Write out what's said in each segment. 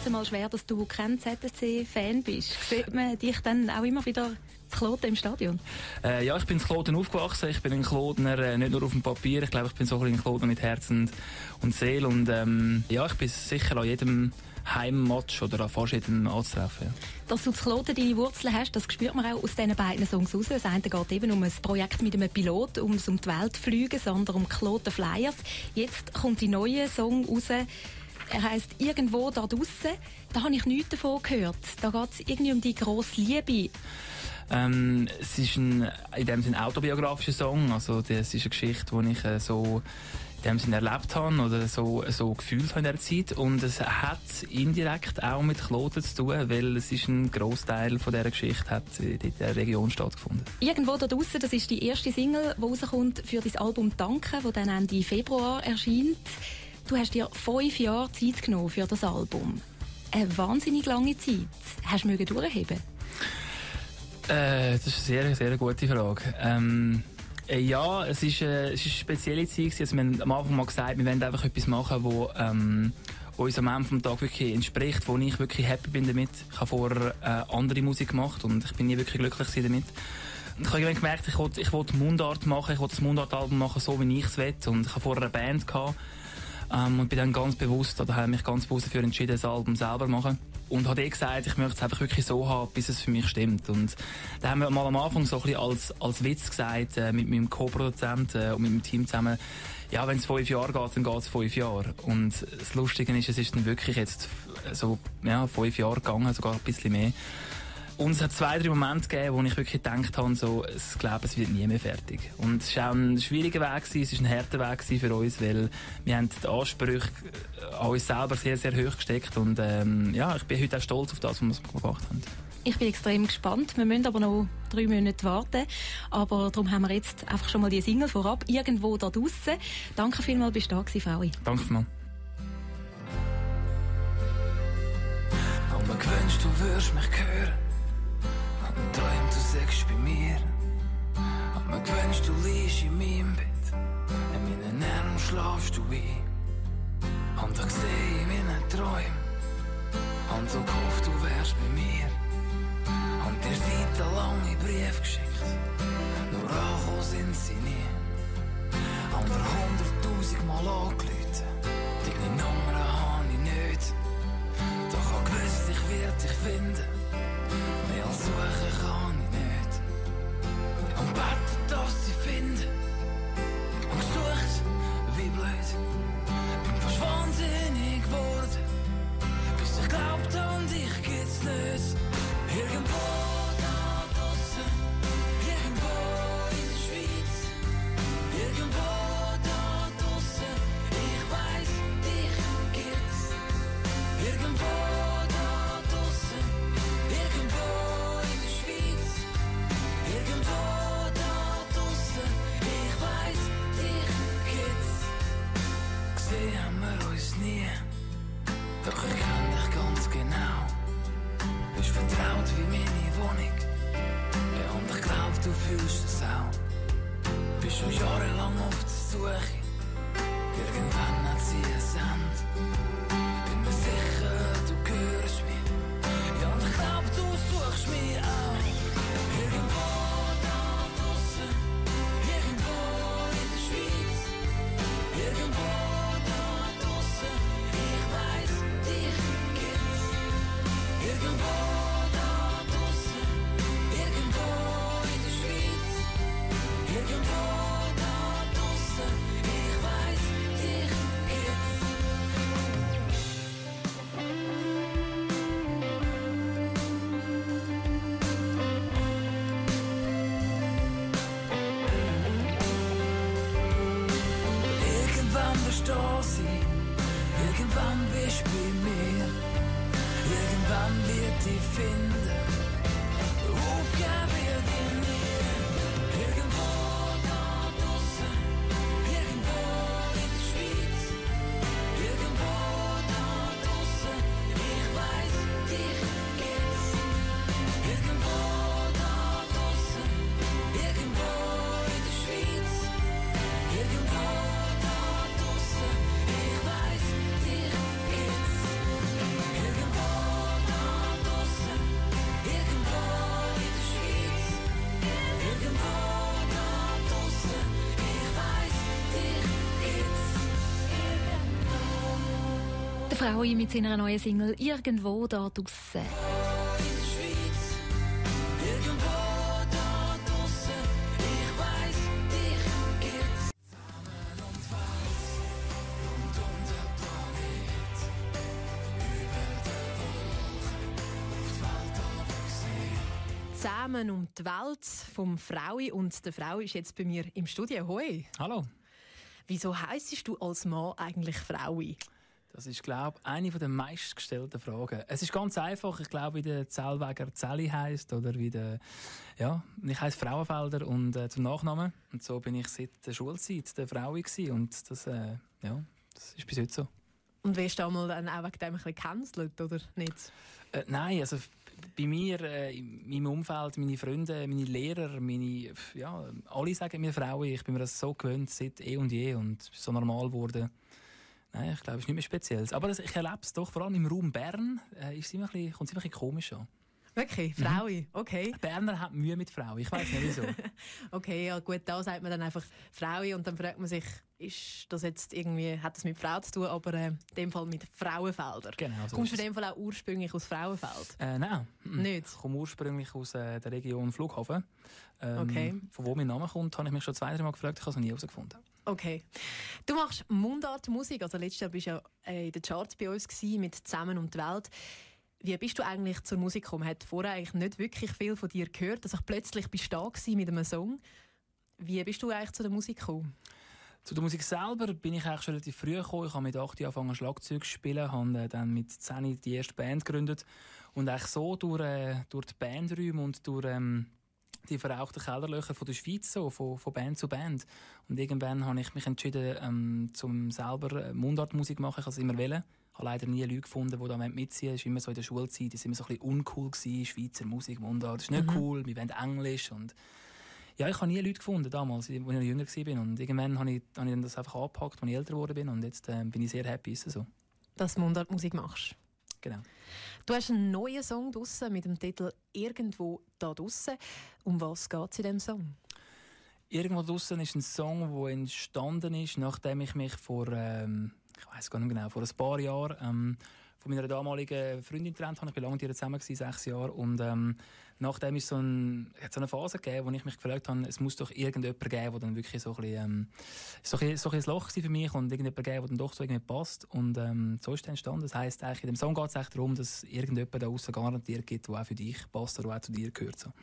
einmal schwer, dass du kein ZSC-Fan bist. Sieht man dich dann auch immer wieder zu Kloten im Stadion? Ja, ich bin in Kloten aufgewachsen. Ich bin ein Klotner, nicht nur auf dem Papier. Ich glaube, ich bin so ein Klotner mit Herz und Seele. Und ja, ich bin sicher an jedem Heimmatch oder an fast jedem anzutreffen. Ja. Dass du zu Kloten deine Wurzeln hast, das spürt man auch aus diesen beiden Songs raus. Das eine geht eben um ein Projekt mit einem Pilot, um die Welt zu fliegen, das andere um Kloten Flyers. Jetzt kommt die neue Song raus. Er heisst «Irgendwo da draussen». Da habe ich nichts davon gehört. Da geht es irgendwie um die grosse Liebe. Es ist in dem Sinne ein autobiografischer Song. Also, das ist eine Geschichte, die ich so in dem Sinne erlebt habe oder so gefühlt habe in dieser Zeit. Und es hat indirekt auch mit Kloten zu tun, weil es ist ein Grossteil von dieser Geschichte hat in dieser Region stattgefunden. «Irgendwo da draussen», das ist die erste Single, die rauskommt für dein Album «Danke», das dann Ende Februar erscheint. Du hast dir 5 Jahre Zeit genommen für das Album. Eine wahnsinnig lange Zeit. Hast du durchheben? Das ist eine sehr, sehr gute Frage. Ja, es ist eine spezielle Zeit. Also wir haben am Anfang mal gesagt, wir wollen einfach etwas machen, das uns am Ende des Tages wirklich entspricht, wo ich wirklich happy bin damit. Ich habe vorher andere Musik gemacht und ich bin nie wirklich glücklich damit. Und ich habe gemerkt, ich wollte Mundart machen, ich wollte das Mundart-Album machen, so wie ich es will. Und ich habe vorher eine Band gehabt. Und bin dann ganz bewusst, oder habe mich ganz bewusst dafür entschieden, das Album selber zu machen. Und habe gesagt, ich möchte es einfach wirklich so haben, bis es für mich stimmt. Und da haben wir mal am Anfang so ein bisschen als Witz gesagt, mit meinem Co-Produzenten und mit meinem Team zusammen, ja, wenn es 5 Jahre geht, dann geht es 5 Jahre. Und das Lustige ist, es ist dann wirklich jetzt so, ja, 5 Jahre gegangen, sogar ein bisschen mehr. Und es hat 2, 3 Momente gegeben, wo ich wirklich gedacht habe, so, ich glaube, es wird nie mehr fertig. Und es war auch ein schwieriger Weg gewesen, es war ein harter Weg für uns, weil wir haben die Ansprüche an uns selber sehr, sehr hoch gesteckt. Und ja, ich bin heute auch stolz auf das, was wir gemacht haben. Ich bin extrem gespannt. Wir müssen aber noch 3 Monate warten. Aber darum haben wir jetzt einfach schon mal die Single vorab. «Irgendwo da draussen». Danke vielmals, bist du da gewesen, Faui. Danke vielmals. Und mir gewünscht, du würdest mich hören. Und träumt, du sagst bei mir. Hab mir gewünscht, du liegst in meinem Bett. In meinen Armen schlafst du ein. Und ich seh in meinen Träumen. Und so gehofft, du wärst bei mir. Und dir seitenlange Briefe geschickt. Nur angekommen sind sie nie. Und 100.000 Mal angerufen. Deine Nummer habe ich nicht. Doch ich gewusst, ich werde dich finden. Mehr als suchen kann ich nicht. Und bete, dass sie finden. Und gesucht, wie blöd. Bin fast wahnsinnig geworden. Bis ich glaubt an dich gibt's nicht. Irgendwo da draussen. Irgendwo in der Schweiz. Irgendwo da draussen. Ich weiss, dich gibt's. Irgendwo da draussen. Irgendwo in der Schweiz. Irgendwo da draussen. Ich weiss, dich gibt's. Gesehen haben wir uns nie. Doch ich kenn dich ganz genau. Bist vertraut wie meine Wohnung. Ja, und ich glaub, du fühlst es auch. Bist schon jahrelang auf der Suche. Irgendwann hat sie ein Ende. Bin mir sicher, du gehörst mir. Ja, und ich glaub, du suchst mich auch. Irgendwo da draussen. Irgendwo in der Schweiz. Irgendwo da draussen. Ich weiss, dich gibt's. Irgendwo da draussen. Irgendwo in der Schweiz. Irgendwo da draussen. Ich weiss, dich gibt's. Irgendwann wirst du da sein. Irgendwann bist du bei mir. Irgendwann wird ich finden. Aufgeben wird ich nie. Irgendwo da draussen. Irgendwo in der Schweiz. Irgendwo da draussen. Ich weiss, dich gibt's. Irgendwo da draussen. Irgendwo in der Schweiz. Irgendwo da draussen. Ich weiss, dich gibt's. Irgendwo Fraui mit seiner neuen Single «Irgendwo da draussen». «Zusammen um die Welt» vom Fraui, und der Frau ist jetzt bei mir im Studio. Hoi. Hallo. Wieso heissest du als Mann eigentlich Fraui? Das ist, glaube ich, eine der meistgestellten Fragen. Es ist ganz einfach. Ich glaube, wie der Zellweger Zelli heisst oder wie der, ja, ich heiße Frauenfelder und zum Nachnamen. Und so bin ich seit der Schulzeit der Fraui gewesen. Und das, ja, das ist bis heute so. Und wirst du einmal dann auch wegen dem ein bisschen gecancelt, oder nicht? Nein, also bei mir, in meinem Umfeld, meine Freunde, meine Lehrer, ja, alle sagen mir Frauen. Ich bin mir das so gewöhnt seit eh und je und es ist so normal geworden. Nein, ich glaube, es ist nicht mehr Spezielles. Aber ich erlebe es doch, vor allem im Raum Bern, kommt es immer ein bisschen komisch an. Wirklich? Fraui? Okay. Berner hat Mühe mit Frauen, ich weiß nicht wieso. Okay, ja gut, da sagt man dann einfach Fraui und dann fragt man sich, ist das jetzt irgendwie, hat das mit Frau zu tun, aber in dem Fall mit Frauenfelder. Genau, so. Kommst du in dem Fall auch ursprünglich aus Frauenfeld? Nein. Nicht? Ich komme ursprünglich aus der Region Flughafen. Okay. Von wo mein Name kommt, habe ich mich schon 2-3 Mal gefragt, ich habe es noch nie herausgefunden. Okay. Du machst Mundartmusik, also letztes Jahr warst du ja in den Charts bei uns mit «Zusammen um die Welt». Wie bist du eigentlich zur Musik gekommen? Ich habe vorher eigentlich nicht wirklich viel von dir gehört, dass ich plötzlich da war mit einem Song. Wie bist du eigentlich zu der Musik gekommen? Zu der Musik selber bin ich eigentlich schon relativ früh gekommen. Ich habe mit 8 Jahren angefangen Schlagzeug zu spielen, habe dann mit 10 die erste Band gegründet und eigentlich so durch die Bandräume und durch die verrauchten Kellerlöcher von der Schweiz, so, von Band zu Band. Und irgendwann habe ich mich entschieden, zum selber Mundartmusik zu machen. Ich wollte es immer wollen. Ich habe leider nie Leute gefunden, die da mitziehen. Es war immer so in der Schulzeit, es war immer so ein bisschen uncool gewesen, Schweizer Musik, Mundart. Das ist nicht cool, wir wollen Englisch. Und ja, ich habe nie Leute gefunden damals, als ich noch jünger war. Und irgendwann habe ich das einfach angepackt, als ich älter geworden bin. Und jetzt bin ich sehr happy, ist es so. Dass du Mundartmusik machst? Genau. Du hast einen neuen Song draussen mit dem Titel «Irgendwo da draussen». Um was geht es in diesem Song? «Irgendwo draussen» ist ein Song, der entstanden ist, nachdem ich mich vor ein paar Jahren von meiner damaligen Freundin getrennt habe. Ich war lange mit ihr zusammen, 6 Jahre. Und nachdem ist so eine Phase gegeben, wo ich mich gefragt habe, es muss doch irgendjemand geben, der dann wirklich so ein Loch war für mich und irgendjemand geben, der dann doch so irgendwie passt. Und so ist es entstanden. Das heisst, eigentlich, in dem Song geht es echt darum, dass es irgendjemand da draussen garantiert gibt, der auch für dich passt oder auch zu dir gehört. So.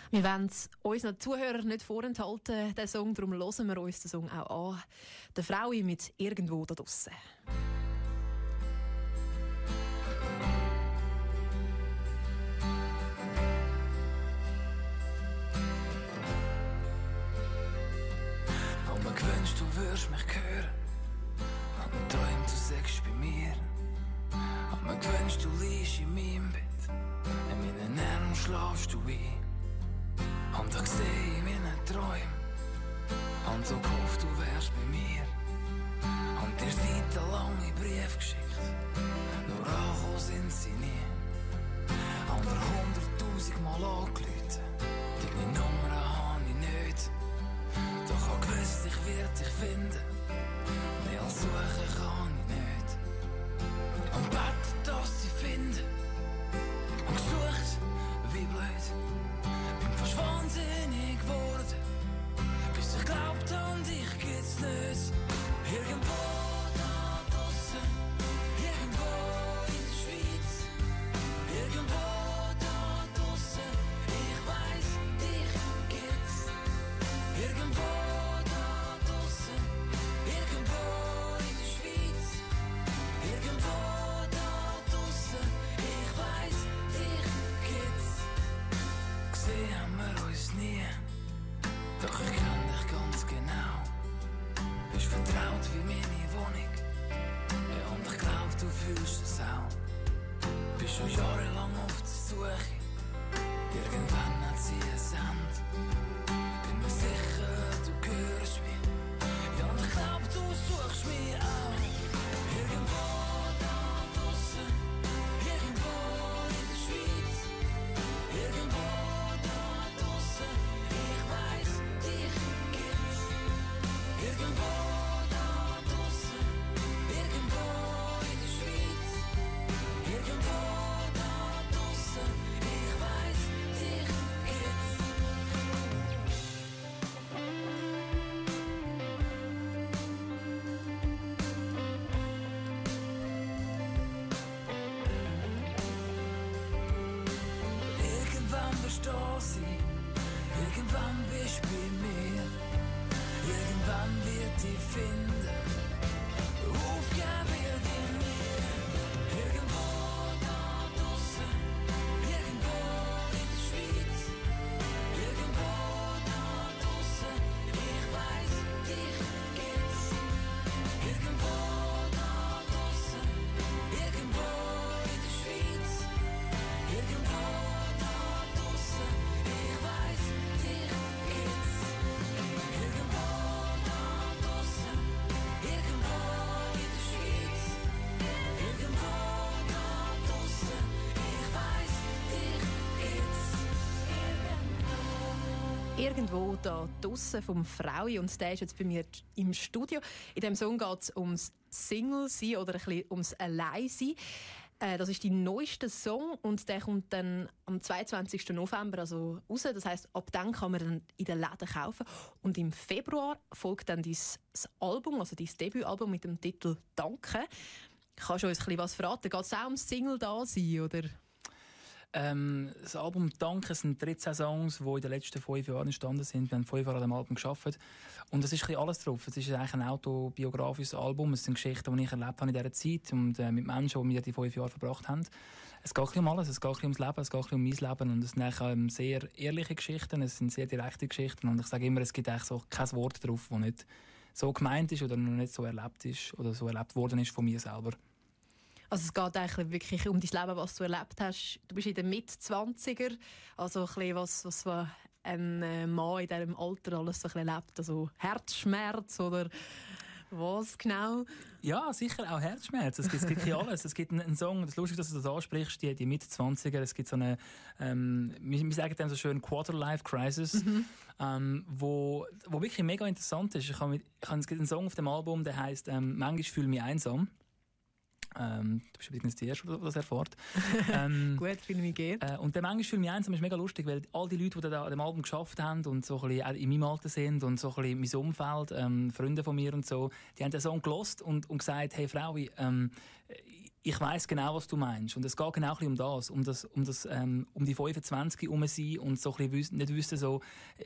Wir wollen es unseren Zuhörern nicht vorenthalten, den Song, darum hören wir uns den Song auch an. Der Fraui mit «Irgendwo da draussen». Gewünscht, du würdest mich hören. Hab mir träumt, du sagst bei mir. Hab mir gewünscht, du liegst in meinem Bett. In meinen Armen schlafst du ein. Hab dich gesehen in meinen Träumen. Hab so gehofft, du wärst bei mir. Hab dir seitenlange Briefe geschickt. Nur angekommen sind sie nie. Hab dir 100.000 Mal angerufen. Deine Nummer hab ich nicht. Doch ich gewusst, ich werde dich finden. Mehr als suchen kann ich nicht. Und bete, dass sie finden. Und gesucht, wie blöd. Bin fast wahnsinnig geworden. Bis ich glaubt an dich gibt's nicht. Irgendwo da draussen. Irgendwo in der Schweiz. Irgendwo da draussen. Ich weiss, dich gibt's. Irgendwo da draussen, irgendwo in der Schweiz, irgendwo da draussen, ich weiss, dich gibt's. Gesehen haben wir uns nie, doch ich kenn dich ganz genau. Bist vertraut wie meine Wohnung, ja, und ich glaub, du fühlst es auch. Bist schon jahrelang auf der Suche, irgendwann hat sie ein Ende. Bin mir sicher, du hörst mich. Ja, und ich glaub, du suchst mich auch. Irgendwo da draussen, irgendwo in der Schweiz. Irgendwo da draussen, ich weiss, dich gibt's. Irgendwo da draussen, irgendwo in der Schweiz. Irgendwann bist du bei mir, irgendwann wird ich finden. Aufgeben wird ich nie. Irgendwo da draussen, irgendwo in der Schweiz. Irgendwo da draussen, ich weiss, dich gibt's. Irgendwo da draussen, irgendwo in der Schweiz. Irgendwo da draussen, ich weiss, dich gibt's. Irgendwo da draussen, irgendwo in der Schweiz. Irgendwo da draussen, ich weiss, dich gibt's. Irgendwo da draussen vom Fraui und der ist jetzt bei mir im Studio. In diesem Song geht es ums Single-Sein oder ein bisschen ums Allein-Sein. Das ist die neueste Song und der kommt dann am 22. November also raus. Das heisst, ab dann kann man dann in den Läden kaufen. Und im Februar folgt dann dein Album, also dein Debütalbum mit dem Titel «Danke». Kannst du uns ein bisschen was verraten? Geht es auch ums Single-Dasein, oder? Das Album «Danke» sind 13 Songs, die in den letzten 5 Jahren entstanden sind. Wir haben 5 Jahre an dem Album gearbeitet. Und es ist ein bisschen alles drauf. Es ist eigentlich ein autobiografisches Album. Es sind Geschichten, die ich erlebt habe in dieser Zeit und mit Menschen, die wir die 5 Jahre verbracht haben. Es geht ein bisschen um alles. Es geht ein bisschen ums Leben, es geht ein bisschen um mein Leben. Und es sind eigentlich sehr ehrliche Geschichten, es sind sehr direkte Geschichten. Und ich sage immer, es gibt eigentlich so kein Wort drauf, das nicht so gemeint ist oder noch nicht so erlebt ist oder so erlebt worden ist von mir selber. Also es geht eigentlich wirklich um dein Leben, was du erlebt hast. Du bist in den Mit-20er, also ein bisschen was ein Mann in diesem Alter alles so ein bisschen erlebt. Also Herzschmerz oder was genau? Ja, sicher auch Herzschmerz. Es gibt alles. Es gibt einen Song, das ist lustig, dass du das ansprichst, die Mit-20er. Es gibt so eine, wir sagen dem so schön Quarter-Life-Crisis, wo wirklich mega interessant ist. Es gibt einen Song auf dem Album, der heisst «Manchmal fühle ich mich einsam». Du bist übrigens die Erste, die das erfährt. Gut, fühle mich gerne. Und der «Manchmal fühle ich mich einsam» ist mega lustig, weil all die Leute, die da an dem Album geschafft haben und so ein bisschen auch in meinem Alter sind und so ein bisschen mein Umfeld, Freunde von mir und so, die haben den Song gelost und gesagt, hey Frau, ich weiss genau, was du meinst. Und es geht genau um das, um die 25 herum sein und so ein bisschen nicht wissen, so,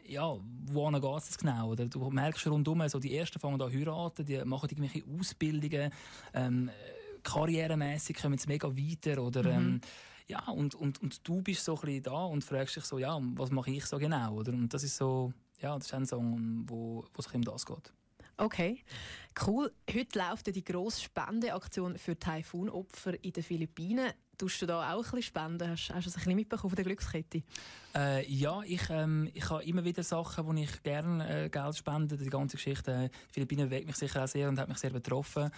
ja, wohin geht es genau? Oder du merkst rundum, so die Ersten fangen an heiraten, die machen irgendwelche Ausbildungen, karrieremässig kommen sie mega weiter oder ja, und du bist so ein bisschen da und fragst dich so, ja, was mache ich so genau? Oder? Und das ist so, ja, das ist ein Song, wo es um das geht. Okay, cool. Heute läuft ja die grosse Spendeaktion für Taifunopfer in den Philippinen. Tust du da auch ein bisschen spenden? Hast du das ein bisschen mitbekommen von der Glückskette? Ja, ich habe immer wieder Sachen, wo ich gerne Geld spende. Die ganze Geschichte, die Philippinen bewegt mich sicher auch sehr und hat mich sehr betroffen.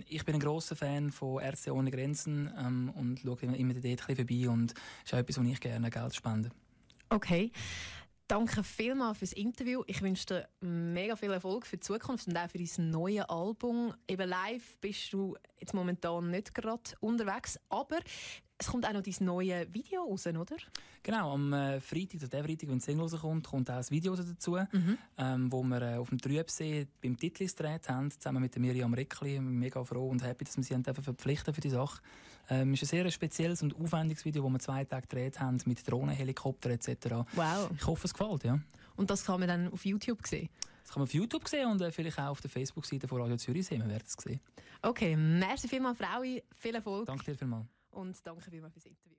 Ich bin ein grosser Fan von Ärzte ohne Grenzen und schaue immer dort ein bisschen vorbei und ist auch etwas, wo ich gerne Geld spende. Okay. Danke vielmals fürs Interview. Ich wünsche dir mega viel Erfolg für die Zukunft und auch für dein neues Album. Eben live bist du jetzt momentan nicht gerade unterwegs, aber es kommt auch noch dein neues Video raus, oder? Genau, am Freitag, der Freitag, wenn die Single rauskommt, kommt auch ein Video dazu, wo wir auf dem Trübsee beim Titlis gedreht haben, zusammen mit der Miriam Rickli. Mega froh und happy, dass wir sie verpflichten für die Sache. Es ist ein sehr spezielles und aufwendiges Video, das wir 2 Tage gedreht haben, mit Drohnen, Helikopter etc. Wow. Ich hoffe, es gefällt, ja. Und das kann man dann auf YouTube sehen? Das kann man auf YouTube sehen und vielleicht auch auf der Facebook-Seite von Radio Zürich sehen. Wir werden es sehen. Okay, merci vielmals, Frau. Viel Erfolg. Danke dir vielmals. Und danke vielmals fürs Interview.